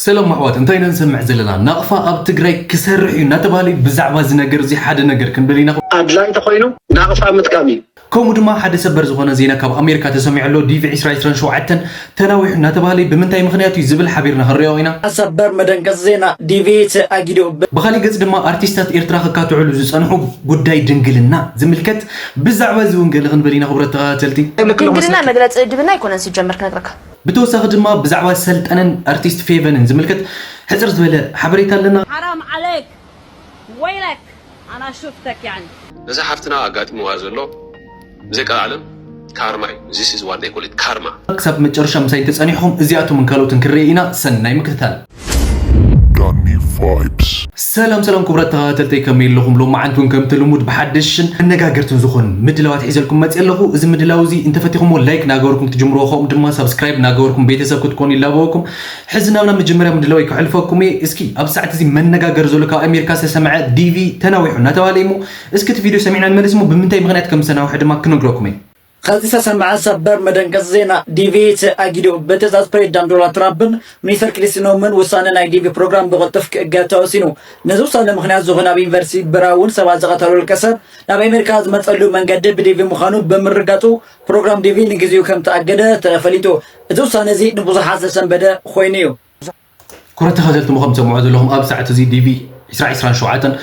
ሰላም ኣሕዋት፣ እንታይ ኢና ንሰምዕ ዘለና? ናቕፋ ኣብ ትግራይ ክሰርሕ እዩ እናተባህለ እዩ። ብዛዕባ እዚ ነገር እዚ ሓደ ነገር ክንብል ኢና። ኣድላይ እንተኾይኑ ናቕፋ ምጥቃም እዩ። ከምኡ ድማ ሓደ ሰበር ዝኾነ ዜና ካብ ኣሜሪካ ተሰሚዑ ኣሎ። ዲቪ ዕስራ ዕስራን ሸውዓተን ተናዊሑ እናተባህለ እዩ። ብምንታይ ምኽንያት እዩ ዝብል ሓቢርና ክንሪኦ ኢና። ሰበር መደንገጽ ዜና፣ ዲቪ ተኣጊዱ። ብኻሊእ ገጽ ድማ ኣርቲስታት ኤርትራ ክካትዑሉ ዝጸንሑ ጉዳይ ድንግልና ዝምልከት ብዛዕባ እዚ እውን ገለ ክንብል ኢና። ክቡራት ተኸታተልቲ፣ ድንግልና መግለጺ እድብና ኣይኮነን። ሲጀመር ክነግረካ ብተወሳኺ ድማ ብዛዕባ ሰልጠነን ኣርቲስት ፌቨንን ዝምልከት ሕጽር ዝበለ ሓበሬታ ኣለና። حرام عليك، ويلك، أنا شفتك يعني. ነዛ ሓፍትና ኣጋጢምዋ ዘሎ ብዘይ ቀልዓለም ካርማ እዩ። This is what they call it, ካርማ። ክሳብ መጨረሻ ምሳይ እንተጸኒሕኹም እዚኣቶምን ካልኦትን ክርኢ ኢና። ሰናይ ምክትታል። Danny Vibes. ሰላም ሰላም ክቡራት ተኸታተልተይ፣ ከመይ ኣለኹም? ሎማዓንቲ እውን ከምቲ ልሙድ ብሓደሽን መነጋገርትን ዝኾኑ ምድላዋት ሒዘልኩም መፅእ ኣለኹ። እዚ ምድላው እዚ እንተፈቲኹምዎ ላይክ ናገበርኩም ክትጅምርዎ፣ ከምኡ ድማ ሳብስክራይብ ናገበርኩም ቤተሰብ ክትኮኑ ይላበወኩም። ሕዚ ናብና መጀመርያ ምድላወይ ከሕልፈኩም እየ። እስኪ ኣብ ሰዓት እዚ መነጋገር ዘሎ ካብ ኣሜሪካ ዝተሰምዐ ዲቪ ተናዊሑ እናተባህለ እዩ እሞ፣ እስኪ እቲ ቪድዮ ሰሚዕና ንመለስ እሞ ብምንታይ ምኽንያት ከም ዝተናውሐ ድማ ክነግረኩም እየ። ከዚ ዝተሰምዐ ሰበር መደንገጽ ዜና፣ ዲቪ ተኣጊዱ። ብትእዛዝ ፕሬዚዳንት ዶናልድ ትራምፕን ሚኒስተር ክሪስቲ ኖምን ውሳነ ናይ ዲቪ ፕሮግራም ብቕልጡፍ ክእገድ ተወሲኑ። ነዚ ውሳነ ምኽንያት ዝኾነ ኣብ ዩኒቨርሲቲ ብራውን ሰባት ዝቐተለ ውልቀ ሰብ ናብ ኣሜሪካ ዝመጸሉ መንገዲ ብዲቪ ምዃኑ ብምርጋጹ ፕሮግራም ዲቪ ንግዚኡ ከም ተኣገደ ተፈሊጡ። እዚ ውሳነ እዚ ንብዙሓት ዘሰንበደ ኮይኑ እዩ። ክቡራት ተኸታተልቲ፣ ከም ትሰምዑ ዘለኹም ኣብ ሰዓት እዚ ዲቪ ዕስራ ዕስራን ሸውዓተን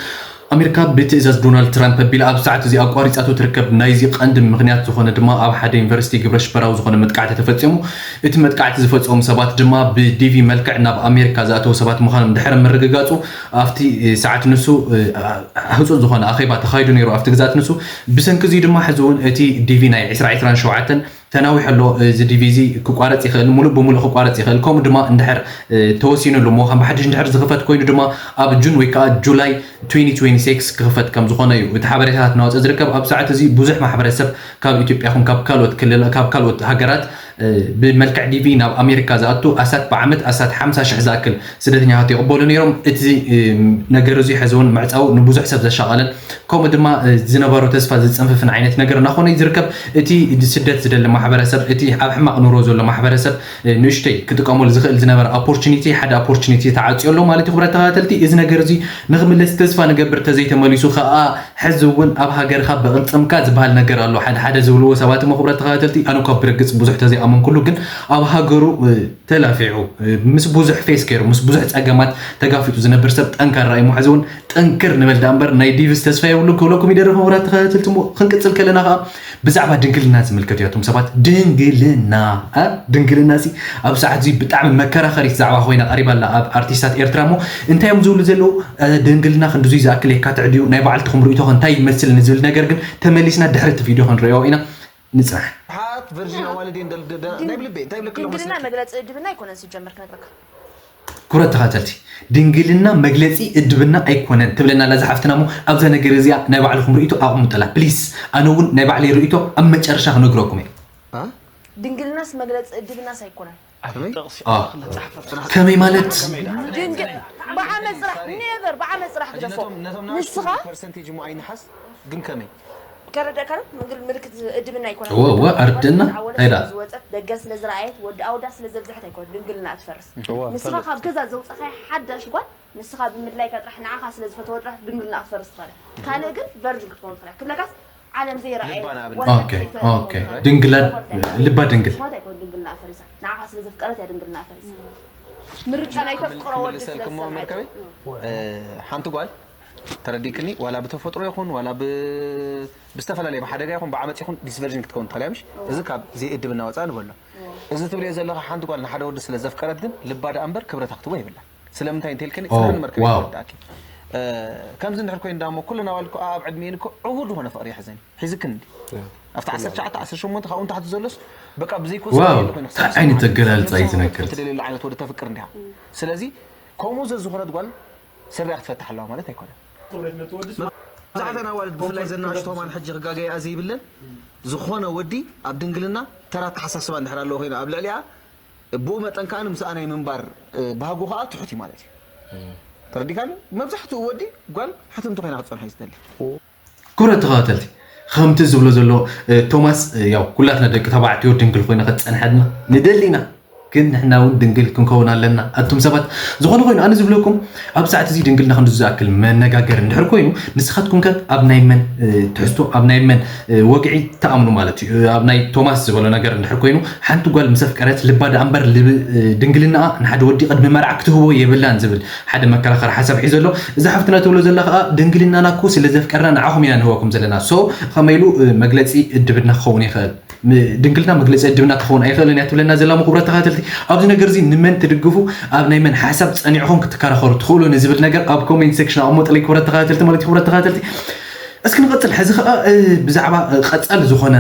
ኣሜሪካ ብትእዛዝ ዶናልድ ትራምፕ ኣቢላ ኣብ ሰዓት እዚ ኣቋሪጻቶ ትርከብ። ናይዚ ቀንዲ ምኽንያት ዝኾነ ድማ ኣብ ሓደ ዩኒቨርሲቲ ግብረ ሽበራዊ ዝኾነ መጥቃዕቲ ተፈጺሙ። እቲ መጥቃዕቲ ዝፈጸሙ ሰባት ድማ ብዲቪ መልክዕ ናብ ኣሜሪካ ዝኣተዉ ሰባት ምዃኖም ድሕሪ ምርግጋጹ ኣብቲ ሰዓት ንሱ ህጹጽ ዝኾነ ኣኼባ ተኻይዱ ነይሩ ኣብቲ ግዝኣት ንሱ። ብሰንኪ እዚ ድማ ሕዚ እውን እቲ ዲቪ ናይ ዕስራ ዕስራን ሸውዓተን ተናዊሑ ኣሎ። እዚ ዲቪ እዚ ክቋረጽ ይኽእል፣ ሙሉእ ብሙሉእ ክቋረጽ ይኽእል። ከምኡ ድማ እንድሕር ተወሲኑሉ እሞ ከም ብሓድሽ እንድሕር ዝኽፈት ኮይኑ ድማ ኣብ ጁን ወይ ከዓ ጁላይ ትዌንቲ ትዌንቲ ሲክስ ክኽፈት ከም ዝኾነ እዩ እቲ ሓበሬታታት እናወፀ ዝርከብ። ኣብ ሰዓት እዚ ብዙሕ ማሕበረሰብ ካብ ኢትዮጵያ ይኹን ካብ ካልኦት ክልል ካብ ካልኦት ሃገራት ብመልክዕ ዲቪ ናብ ኣሜሪካ ዝኣቱ ኣስታት ብዓመት ኣስታት ሓምሳ ሽሕ ዝኣክል ስደተኛታት ይቕበሉ ነይሮም። እቲ ነገር እዚ ሕዚ እውን ምዕፃው ንብዙሕ ሰብ ዘሻቐለን ከምኡ ድማ ዝነበሮ ተስፋ ዝፅንፍፍን ዓይነት ነገር እናኾነ እዩ ዝርከብ። እቲ ስደት ዝደሊ ማሕበረሰብ፣ እቲ ኣብ ሕማቕ ኑሮ ዘሎ ማሕበረሰብ ንእሽተይ ክጥቀመሉ ዝኽእል ዝነበረ ኦፖርቹኒቲ ሓደ ኦፖርቹኒቲ ተዓፅዮ ኣሎ ማለት እዩ። ክቡራት ተኸታተልቲ፣ እዚ ነገር እዚ ንኽምለስ ተስፋ ንገብር፣ ተዘይተመሊሱ ከዓ ሕዚ እውን ኣብ ሃገርካ ብቕልፅምካ ዝበሃል ነገር ኣሎ። ሓደ ሓደ ዝብልዎ ሰባት እሞ ክቡራት ተኸታተልቲ፣ ኣነ እኳ ብርግፅ ብዙሕ ተዘይኣመንኩሉ ግን ኣብ ሃገሩ ተላፊዑ ምስ ብዙሕ ፌስ ገይሩ ምስ ብዙሕ ፀገማት ተጋፊጡ ዝነብር ሰብ ጠንካራ እዩ። ሕዚ እውን ጥንክር ንበል ዳኣ እምበር ናይ ዲቪስ ተስፋ የብሉን ክብለኩም ይደርፍ። ክቡራት ተኸታተልቲ፣ እሞ ክንቅፅል ከለና ከዓ ብዛዕባ ድንግልና ዝምልከት እዩ። እቶም ሰባት ድንግልና እ ድንግልና ሲ ኣብ ሰዓት እዚ ብጣዕሚ መከራኸሪት ዛዕባ ኮይና ቀሪባ ኣላ ኣብ ኣርቲስታት ኤርትራ። እሞ እንታይ እዮም ዝብሉ ዘለዉ? ድንግልና ክንድዙይ ዝኣክል የካትዕ ድዩ? ናይ ባዕልትኹም ርእይቶ ከ እንታይ ይመስል ንዝብል ነገር ግን ተመሊስና ድሕሪ እቲ ቪድዮ ክንሪኦ ኢና። ንፅናሕ። ሓት ቨርጂን ኣዋልድ እየን ደል- ደ- ደ- ናይ ብልቤ እንታይ ብለክ ኣለኹ ድንግልና መሰለኪ? መግለፂ እድብና ኣይኮነን። ሲጀመር ክነግረካ ክቡራት ተኸታተልቲ፣ ድንግልና መግለፂ እድብና ኣይኮነን ትብለና ኣላ እዛ ሓፍትና። እሞ ኣብዛ ነገር እዚኣ ናይ ባዕልኹም ርእይቶ ኣቕምጡላ ፕሊስ። ኣነ እውን ናይ ባዕለይ ርእይቶ ኣብ መጨረሻ ክነግረኩም እየ። አ? ድንግልናስ መግለፂ እድብናስ ኣይኮነን። ከመይ? አ፣ ከመይ ማለት? ድንግል ብዓመት ስራሕ ኔቨር ብዓመት ስራሕ ግደፎ። ንስኻ ፐርሰንቴጅ እሞ ኣይንሓስ ግን ከመይ? ከረዳእካ ዶ? ምንግል ምልክት እድብና ኣይኮነን። እወ፣ እወ፣ ኣርድእና። እንታይ ደኣ? ዝወፀት ደገ ስለ ዝረኣየት ወዲ ኣወዳ ስለ ዘብዝሐት ኣይኮነን ድንግልና እትፈርስ። ንስኻ ካብ ገዛ ዘውፀኻያ ሓዳሽ ጓል ንስኻ ብምድላይካ ጥራሕ ንዓኻ ስለ ዝፈተወ ጥራሕ ድንግልና ክትፈርስ ትኽእል። ካልእ ግን ቨርጅን ክትከውን ትኽእል። ክብለካስ ዓለም ዘይረኣየ ልባ ንኣብነት። ወላ ኦኬ፣ ዘይፈለጠ ኦኬ። ነገር ድንግላ ይኾን። ልባ ድንግል። ስሞት ኣይኮን ድንግልና ፈሪሳ። ንዓኻ ስለ ዘፍቀረት እያ ድንግልና ፈሪሳ። ምርጫ ናይ ተፍቅሮ ወዲ ስለ ክመልሰልክሞ ዝሰምዐት። መርከበይ ሓንቲ ጓል ተረዲክኒ ዋላ ብተፈጥሮ ይኹን ዋላ ብ ብዝተፈላለየ ብሓደጋ ይኹን ብዓመፅ ይኹን ዲስቨርጅን ክትከውን ትኽእል እያ ምሽ እዚ ካብ ዘይእድብና ወፃእ ንበሎ እዚ ትብልዮ ዘለኻ ሓንቲ ጓል ንሓደ ወዲ ስለ ዘፍቀረት ግን ልባ ደኣ እምበር ክብረታ ክትቦ የብላ ስለምንታይ እንተልክኒ ኦ፣ ስራሕን መርከበይ ዋው። ክርዳእኪ ከምዚ እንድሕር ኮይኑ ዳሞ ኩለን ኣዋልድ እኮ ኣብ ዕድሜን እኮ ዕዉር ዝኾነ ፍቕሪ ይሕዘን ሒዝክን እንዲ ኣብቲ ዓሰርተ ትሽዓተ ዓሰርተ ሸሞንተ ካብኡ ንታሕቲ ዘሎስ በቃ ብዘይኮ ዋው፣ እንታይ ዓይነት ኣገላልፃ እዩ ዝነግር? ትደልየሉ ዓይነት ወዲ ተፍቅር እንዲኻ ስለዚ ከምኡ ዘዝኾነት ጓል ስሪኣ ክትፈትሕ ኣለዋ ማለት ኣይኮነን መብዛሕተን ኣዋልድ ብፍላይ ዘናእሽቶ ማን ሕጂ ክጋገያ ዘይብለን ዝኾነ ወዲ ኣብ ድንግልና ተራ ኣተሓሳስባ እንድሕር ኣለዎ ኮይኑ ኣብ ልዕሊኣ ብኡ መጠን ከዓ ንምስኣ ናይ ምንባር ባህጉ ከዓ ትሑት እዩ ማለት እዩ ተረዲካኒ መብዛሕትኡ ወዲ ጓል ሕትምቲ ኮይና ክትፀንሖ እዩ ዝደሊ ክቡራት ተኸታተልቲ፣ ከምቲ ዝብሎ ዘሎ ቶማስ ያው ኩላትና ደቂ ተባዕትዮ ድንግል ኮይና ክትፀንሐልና ንደሊ ኢና። ግን ንሕና እውን ድንግል ክንከውን ኣለና ኣቱም ሰባት። ዝኾነ ኮይኑ ኣነ ዝብለኩም ኣብ ሰዓት እዚ ድንግልና ክንዲ ዝኣክል መነጋገር እንድሕር ኮይኑ ንስኻትኩም ከ ኣብ ናይ መን ትሕዝቶ ኣብ ናይ መን ወግዒ ትኣምኑ ማለት እዩ። ኣብ ናይ ቶማስ ዝበሎ ነገር እንድሕር ኮይኑ ሓንቲ ጓል ምስ ኣፍቀረት ልባ ደኣ እምበር ድንግልናኣ ንሓደ ወዲ ቅድሚ መርዓ ክትህቦ የብላን ዝብል ሓደ መከራኸሪ ሓሳብ ሒዘ ኣሎ። እዛ ሓፍትና ትብሎ ዘላ ከዓ ድንግልናና እኮ ስለ ዘፍቀርና ንዓኹም ኢና ንህበኩም ዘለና። ሶ ከመይ ኢሉ መግለፂ እድብና ክኸውን ይኽእል? ድንግልና መግለፂ እድብና ክኸውን ኣይኽእልን እያ ትብለና ዘላ ክቡራት ተኸታተልቲ። ኣብዚ ነገር እዚ ንመን ትድግፉ ኣብ ናይ መን ሓሳብ ፀኒዕኹም ክትከራኸሩ ትኽእሉ ንዝብል ነገር ኣብ ኮሜንት ሴክሽን ኣቕምጡለይ ክቡራት ተኸታተልቲ ማለት እዩ። ክቡራት ተኸታተልቲ እስኪ ንቐፅል። ሕዚ ከዓ ብዛዕባ ቀፃሊ ዝኾነ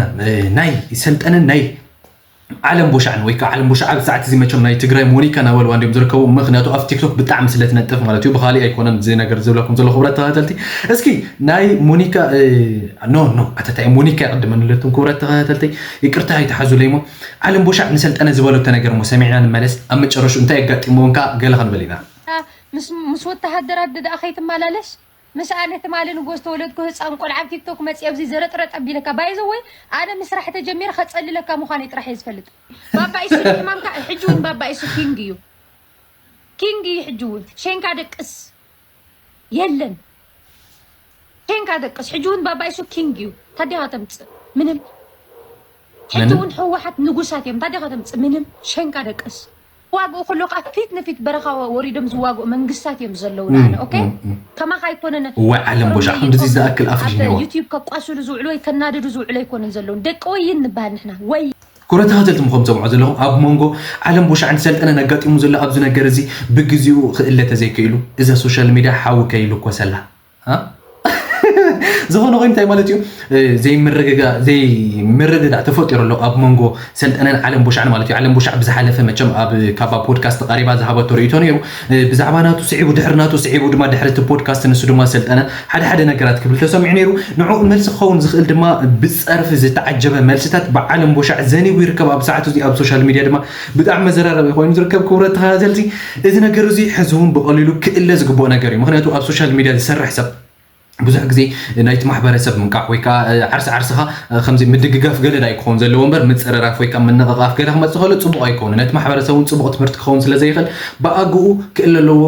ናይ ሰልጠነን ናይ ዓለም ቦሻዕን ወይ ከዓ ዓለም ቦሻዕ ኣብ ሰዓት እዚ መቸም ናይ ትግራይ ሞኒካ ናበልዋ እንዲም ዝርከቡ። ምክንያቱ ኣብ ቲክቶክ ብጣዕሚ ስለ ትነጥፍ ማለት እዩ። ብካሊእ ኣይኮነን እዚ ነገር ዝብለኩም ዘሎ ክቡራት ተኸታተልቲ። እስኪ ናይ ሞኒካ ኖ ኖ ኣተታይ ሞኒካ ይቅድመኒ ለቱም ክቡራት ተኸታተልቲ ይቅርታ ኣይተሓዙለይ እሞ ዓለም ቦሻዕ ንሰልጠነ ዝበለቶ ነገር እሞ ሰሚዕና ንመለስ። ኣብ መጨረሹ እንታይ ኣጋጢምዎም ከዓ ገለ ክንብል ኢና። ምስ ምስ ወተሃደራት ደኣ ከይትመላለስ። ምስ ኣነ ትማሊ ንጎ ዝተወለድኩ ህፃን ቆልዓ ኣብ ቲክቶክ መፂ ኣብዚ ዘረጥረጥ ኣቢለካ ባይዘወይ ኣነ ምስራሕ ተጀሚረ ከፀልለካ ምኳነይ ጥራሕ እየ ዝፈልጥ። ባባ ኢሱ ሕማምካ ሕጂ እውን ባባ ኢሱ ኪንግ እዩ። ኪንግ እዩ ሕጂ እውን ሸንካ ደቅስ የለን። ሸንካ ደቅስ ሕጂ እውን ባባ ኢሱ ኪንግ እዩ። ታዲያ ከተምፅእ ምንም ሕጂ እውን ህወሓት ንጉሳት እዮም። ታዲያ ከተምፅእ ምንም ሸንካ ደቅስ ዋግኡ ከሎ ከዓ ፊት ንፊት በረኻ ወሪዶም ዝዋግኡ መንግስታት እዮም ዘለዉ። ንኣነ ኦኬ ከማኻ ኣይኮነን። እዋይ ዓለም ቦሻዕ ክንድዚ ዝኣክል ኣፍ ድሕንዋ ዩቲዩብ ከቋስሉ ዝውዕሉ ወይ ከናድዱ ዝውዕሉ ኣይኮነን ዘለዉ። ደቂ ወይን ንበሃል ንሕና ወይ ኩብረት ተኸተልቲ ምኸም ሰምዖ ዘለኹም ኣብ መንጎ ዓለም ቦሻዕን ሰልጠነን ኣጋጢሙ ዘሎ ኣብዚ ነገር እዚ ብግዚኡ ክእለ ተዘይክእሉ እዛ ሶሻል ሚድያ ሓዊ ከይልኮሰላ ዝኾነ ኮይኑ እንታይ ማለት እዩ? ዘይምርድዳእ ተፈጢሩ ኣሎ ኣብ መንጎ ሰልጠነን ዓለም ቦሻዕን ማለት እዩ። ዓለም ቦሻዕ ብዝሓለፈ መቸም ኣብ ካባ ፖድካስት ቀሪባ ዝሃበቶ ርእይቶ ነይሩ። ብዛዕባ ናቱ ስዒቡ ድሕሪ ናቱ ስዒቡ ድማ ድሕሪ እቲ ፖድካስት ንሱ ድማ ሰልጠነ ሓደ ሓደ ነገራት ክብል ተሰሚዑ ነይሩ። ንዕኡ መልሲ ክኸውን ዝኽእል ድማ ብፀርፊ ዝተዓጀበ መልስታት ብዓለም ቦሻዕ ዘኒቡ ይርከብ። ኣብ ሰዓት እዚ ኣብ ሶሻል ሚድያ ድማ ብጣዕሚ መዘራረቢ ኮይኑ ዝርከብ ክቡረት ተኸታተልቲ፣ እዚ ነገር እዚ ሕዚ እውን ብቐሊሉ ክእለ ዝግብኦ ነገር እዩ። ምክንያቱ ኣብ ሶሻል ሚድያ ዝሰርሕ ሰብ ብዙሕ ግዜ ናይቲ ማሕበረሰብ ምንቃሕ ወይ ከዓ ዓርሲ ዓርስኻ ከምዚ ምድግጋፍ ገለ ዳይ ክኸውን ዘለዎ እምበር ምፅርራፍ ወይ ከዓ ምንቕቓፍ ገለ ክመፅእ ከሎ ፅቡቕ ኣይከውን። ነቲ ማሕበረሰብ እውን ፅቡቕ ትምህርቲ ክኸውን ስለ ዘይኽእል ብኣግኡ ክእለ ኣለዎ፣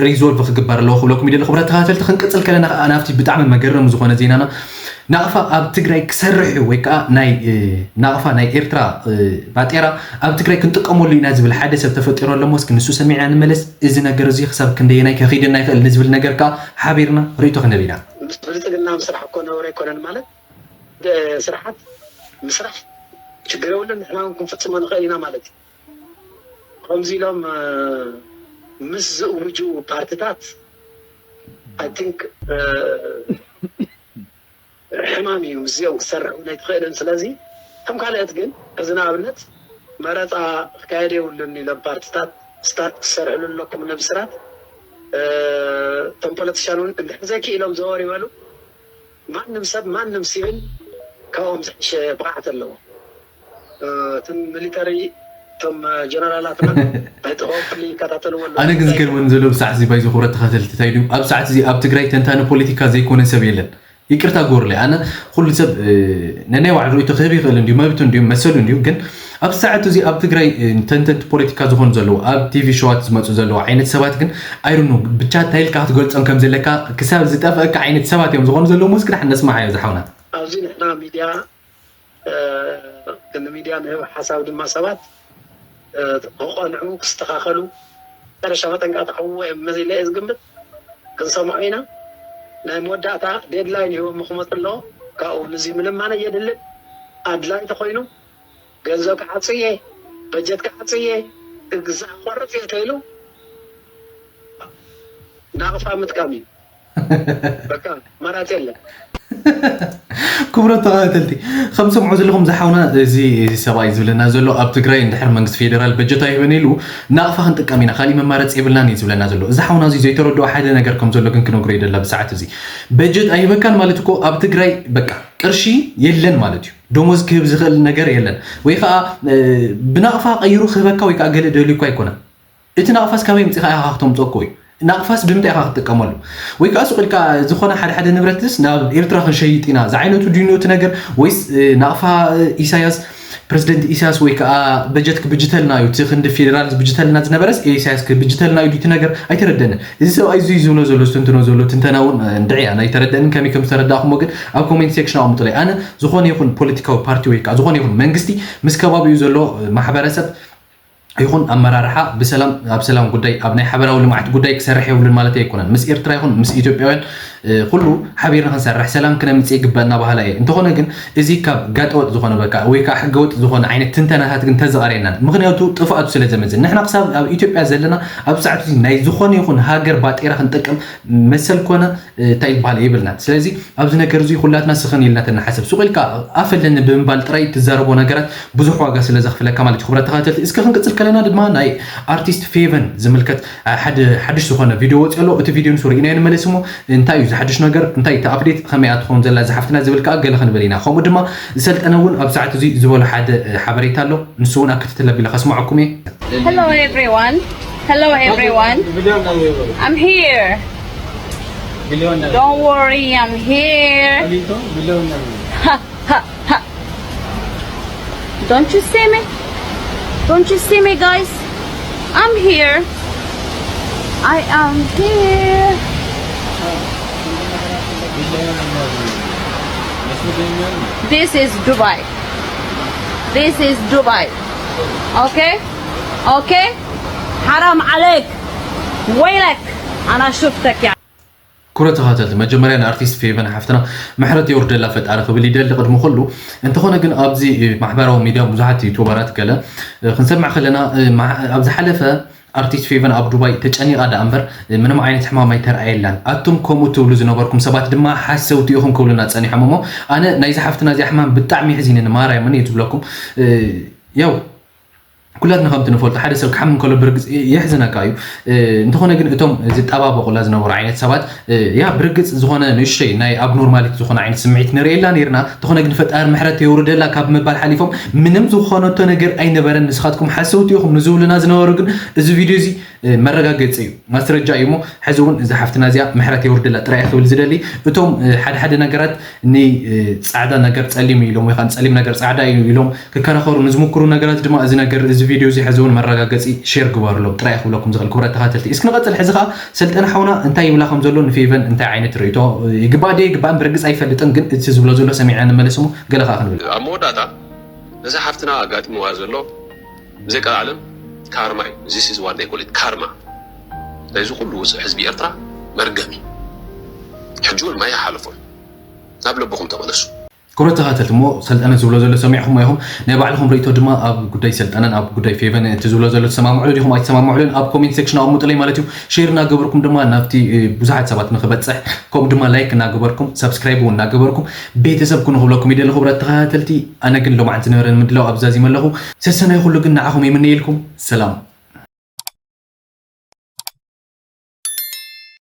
ሪዞልቭ ክግበር ኣለዎ ክብለኩም ይደሊ። ክቡራት ተኸታተልቲ ክንቅፅል ከለና ከዓ ናብቲ ብጣዕሚ መገረሚ ዝኾነ ዜናና ናቕፋ ኣብ ትግራይ ክሰርሕ እዩ ወይ ከዓ ናይ ናቕፋ ናይ ኤርትራ ባጤራ ኣብ ትግራይ ክንጥቀመሉ ኢና ዝብል ሓደ ሰብ ተፈጢሩ ኣሎ። እስኪ ንሱ ሰሚዕና ንመለስ። እዚ ነገር እዚ ክሳብ ክንደየናይ ከኺደና ይኽእል ንዝብል ነገር ከዓ ሓቢርና ርእይቶ ክንህብ ኢና። ምስ ብልፅግና ምስራሕ እኮ ነውሪ ኣይኮነን ማለት ስርዓት ምስራሕ ችግር የብሉን። ንሕና እውን ክንፍፅሞ ንኽእል ኢና ማለት እዩ። ከምዚ ኢሎም ምስ ዝእውጁ ፓርትታት I think ሕማም እዩ ምስዚኦም ክሰርሕ እውን ኣይትኽእልን። ስለዚ ከም ካልኦት ግን እዚ ንኣብነት መረፃ ክካየድ የብሉን ኢሎም ፓርትታት ስታርት ክሰርሕሉ ኣለኩም ንብስራት እቶም ፖለቲሻን እውን እንድሕር ዘይክኢሎም ዘወር ይበሉ። ማንም ሰብ ማንም ሲቪል ካብኦም ዝሕሸ ብቕዓት ኣለዎ። እቶም ሚሊተሪ እቶም ጀነራላትና ሆፕሊ ይከታተልዎ ኣለዉ። ኣነ ግን ዝገርመኒ ዘሎ ብሰዓት እዚ ባይዞ ክብረት ተኸታተልቲ እንታይ ድዩ ኣብ ሰዓት እዚ ኣብ ትግራይ ተንታኒ ፖለቲካ ዘይኮነ ሰብ የለን። ይቅርታ ጎርለ ኣነ ኩሉ ሰብ ነናይ ባዕሉ ርእይቶ ክህብ ይኽእል እንዲዩ መብቱ እንዲዩ መሰሉ እንዲዩ ግን ኣብ ሰዓት እዚ ኣብ ትግራይ ተንተንቲ ፖለቲካ ዝኾኑ ዘለዉ ኣብ ቲቪ ሸዋት ዝመፁ ዘለዉ ዓይነት ሰባት ግን ኣይሩኑ ብቻ እንታይ ኢልካ ክትገልፆም ከም ዘለካ ክሳብ ዝጠፍአካ ዓይነት ሰባት እዮም ዝኾኑ ዘለዉ ሞስ ክዳሕ ነስማዓዮ ዝሓውና ኣብዚ ንሕና ሚድያ ክንዲ ሚድያ ንህብ ሓሳብ ድማ ሰባት ክቐንዑ ክስተኻኸሉ መጨረሻ መጠንቀቕታ ክህብዎ እዮም መዚለ እየ ዝግምት። ክንሰምዖ ኢና። ናይ መወዳእታ ዴድላይን ሂቦም ክመፁ ኣለዎ። ካብኡ ንዚ ምልማን ኣየድልን። ኣድላይ ተኮይኑ ገንዘብ ክዓፅ እየ፣ በጀት ክዓፅ እየ፣ እግዛእ ክቆርፅ እየ ተይሉ ናቕፋ ምጥቃም እዩ። በቃ መራፂ የለን። ክቡራት ተኸታተልቲ ከም ሰምዖ ዘለኹም ዝሓውና እዚ ሰብኣይ ዝብለና ዘሎ ኣብ ትግራይ እንድሕር መንግስቲ ፌደራል በጀት ኣይህበን ኢሉ ናቕፋ ክንጥቀም ኢና ካሊእ መማረፂ የብልናን እዩ ዝብለና ዘሎ። እዚ ሓውና እዚ ዘይተረድኦ ሓደ ነገር ከም ዘሎ ግን ክነግሮ ይደላ ብሰዓት እዚ በጀት ኣይህበካን ማለት እኮ ኣብ ትግራይ በቃ ቅርሺ የለን ማለት እዩ። ደሞዝ ክህብ ዝኽእል ነገር የለን ወይ ከዓ ብናቕፋ ቀይሩ ክህበካ ወይ ከዓ ገለ ደልዩ እኳ ኣይኮነን። እቲ ናቕፋስ ካበይ ኣምፂኻ ኢኻ ክተምፅኦ እኮ እዩ። ናቕፋስ ብምንታይ ኢኻ ክትጥቀመሉ? ወይ ከዓ ሱቕ ኢልካ ዝኾነ ሓደ ሓደ ንብረትስ ናብ ኤርትራ ክንሸይጥ ኢና ዝዓይነቱ ድዩ እቲ ነገር ወይስ ናቕፋ ኢሳያስ ፕረዚደንት ኢሳያስ ወይ ከዓ በጀት ክብጅተልና እዩ፣ እቲ ክንዲ ፌዴራል ዝብጅተልና ዝነበረስ ኢሳያስ ክብጅተልና እዩ ድዩ እቲ ነገር? ኣይተረደንን። እዚ ሰብኣይ እዚ ዝብሎ ዘሎ፣ ዝትንትኖ ዘሎ ትንተና እውን እንድዒ ኣነ ኣይተረደንን። ከመይ ከም ዝተረዳእኩሞ ግን ኣብ ኮሜንት ሴክሽን ኣቕምጡለይ። ኣነ ዝኾነ ይኹን ፖለቲካዊ ፓርቲ ወይ ከዓ ዝኾነ ይኹን መንግስቲ ምስ ከባቢኡ ዘሎ ማሕበረሰብ ይኹን ኣመራርሓ ብሰላም፣ ኣብ ሰላም ጉዳይ፣ ኣብ ናይ ሓበራዊ ልምዓት ጉዳይ ክሰርሕ የብሉን ማለት ኣይኮነን። ምስ ኤርትራ ይኹን ምስ ኢትዮጵያውያን ኩሉ ሓቢርና ክንሰርሕ፣ ሰላም ክነምጽእ ይግበእና በሃላይ እየ። እንተኾነ ግን እዚ ካብ ጋጠወጥ ዝኾነ በቃ ወይ ከዓ ሕገወጥ ዝኾነ ዓይነት ትንተናታት ግን ተዘቐርየናን። ምኽንያቱ ጥፍኣቱ ስለ ዘመዝን። ንሕና ክሳብ ኣብ ኢትዮጵያ ዘለና ኣብ ሰዓት እዚ ናይ ዝኾነ ይኹን ሃገር ባጤራ ክንጠቅም መሰል ኮነ እንታይ ይበሃል የብልናን። ስለዚ ኣብዚ ነገር እዚ ኩላትና ስኽን ኢልና ተናሓሰብ። ሱቕ ኢልካ ኣፍ ኣለኒ ብምባል ጥራይ ትዛረቦ ነገራት ብዙሕ ዋጋ ስለ ዘኽፍለካ ማለት እዩ። ክብረት ተኸታተልቲ፣ እስከ ክንቅጽል ከለና ድማ ናይ ኣርቲስት ፌቨን ዝምልከት ሓደ ሓድሽ ዝኾነ ቪድዮ ወፂኡ ኣሎ። እቲ ቪድዮ ንሱ ርኢናዮ ንመለስ እሞ እንታይ እዩ ዝሓድሽ ነገር፣ እንታይ እቲ ኣፕዴት፣ ከመይ እያ ትኸውን ዘላ እዛ ሓፍትና ዝብል ከዓ ገለ ክንብል ኢና። ከምኡ ድማ ዝሰልጠነ እውን ኣብ ሰዓት እዚ ዝበሎ ሓደ ሓበሬታ ኣሎ። ንሱ እውን ኣብ ክትትል ኣቢለ ከስምዐኩም እየ። Hello everyone. Hello everyone. I'm here. Don't worry, I'm here. Ha, ha, ha. Don't you see me? Don't you see me, guys? I'm here. I am here. This is Dubai. This is Dubai. Okay? Okay? حرام عليك. ويلك. أنا شفتك يا ክቡራት ተኸታተልቲ፣ መጀመርያ ንኣርቲስት ፌቨን ሓፍትና ምሕረት የውርደላ ፈጣሪ ክብል ይደሊ። ቅድሚ ኩሉ እንተኾነ ግን ኣብዚ ማሕበራዊ ሚድያ ብዙሓት ዩቱበራት ገለ ክንሰምዕ ከለና፣ ኣብ ዝሓለፈ ኣርቲስት ፌቨን ኣብ ዱባይ ተጨኒቓ ደኣ እምበር ምንም ዓይነት ሕማም ኣይተረኣየላን። ኣቱም ከምኡ ትብሉ ዝነበርኩም ሰባት ድማ ሓሰውቲ ኢኹም ክብሉና ጸኒሖም እሞ፣ ኣነ ናይዚ ሓፍትና እዚኣ ሕማም ብጣዕሚ የሕዚንኒ፣ ማርያምን እየ ዝብለኩም። ያው ኩላትና ከምቲ ንፈልጦ ሓደ ሰብ ክሓምም ከሎ ብርግጽ የሕዝነካ እዩ። እንተኾነ ግን እቶም ዝጠባበቑላ ዝነበሩ ዓይነት ሰባት ያ ብርግጽ ዝኾነ ንእሽተይ ናይ ኣብኖርማሊቲ ዝኾነ ዓይነት ስምዒት ንርእየላ ነይርና። እንተኾነ ግን ፈጣሪ ምሕረት የውርደላ ካብ ምባል ሓሊፎም ምንም ዝኾነቶ ነገር ኣይነበረን፣ ንስኻትኩም ሓሰውቲ ኢኹም ንዝብሉና ዝነበሩ ግን እዚ ቪድዮ እዚ መረጋገጺ እዩ፣ ማስረጃ እዩ። እሞ ሕዚ እውን እዛ ሓፍትና እዚኣ ምሕረት የውርደላ ጥራይ እየ ክብል ዝደሊ። እቶም ሓደ ሓደ ነገራት ንጻዕዳ ነገር ጸሊም እዩ ኢሎም ወይ ከዓ ንጸሊም ነገር ጻዕዳ እዩ ኢሎም ክከራኸሩ ንዝምክሩ ነገራት ድማ እዚ ነገር፣ እዚ ቪድዮ እዚ ሕዚ እውን መረጋገጺ ሼር ግበሩሎም ጥራይ ክብለኩም ዝኽእል። ክቡራት ተኸታተልቲ፣ እስኪ ንቐጽል። ሕዚ ከዓ ሰልጠነ ሓውና እንታይ ይብላ ከም ዘሎ ንፌቨን እንታይ ዓይነት ርእይቶ ይግባእ ድዩ ይግባእን ብርግጽ ኣይፈልጥን፣ ግን እቲ ዝብሎ ዘሎ ሰሚዕና ንመለስ እሞ ገለ ከዓ ክንብል። ኣብ መወዳእታ ነዛ ሓፍትና ኣጋጢምዋ ዘሎ ብዘይ ቀልዓለም ካርማ እዩ። This is what they call it፣ ካርማ። ናይዚ ኩሉ ውፅእ ህዝቢ ኤርትራ መርገም እዩ። ሕጂ እውን ማይ ሓለፎም፣ ናብ ለብኹም ተመለሱ። ክቡራት ተኸታተልቲ፣ እሞ ሰልጠነ ዝብሎ ዘሎ ሰሚዕኹም ኢኹም። ናይ ባዕልኹም ርእይቶ ድማ ኣብ ጉዳይ ሰልጠነን ኣብ ጉዳይ ፌቨን እቲ ዝብሎ ዘሎ ትሰማምዕሉ ዲኹም ኣይትሰማምዕሉን ኣብ ኮሜንት ሴክሽን ኣቕምጡለይ ማለት እዩ። ሼር እናገበርኩም ድማ ናብቲ ብዙሓት ሰባት ንክበፅሕ፣ ከምኡ ድማ ላይክ እናገበርኩም፣ ሰብስክራይብ እውን እናገበርኩም ቤተሰብ ኩኑ ክብለኩም ይደሊ። ክቡራት ተኸታተልቲ፣ ኣነ ግን ሎማዓንቲ ዝነበረኒ ምድላው ኣብዛዚመ ኣለኹ። ሰሰናይ ኩሉ ግን ንዓኹም ይምነየልኩም። ሰላም።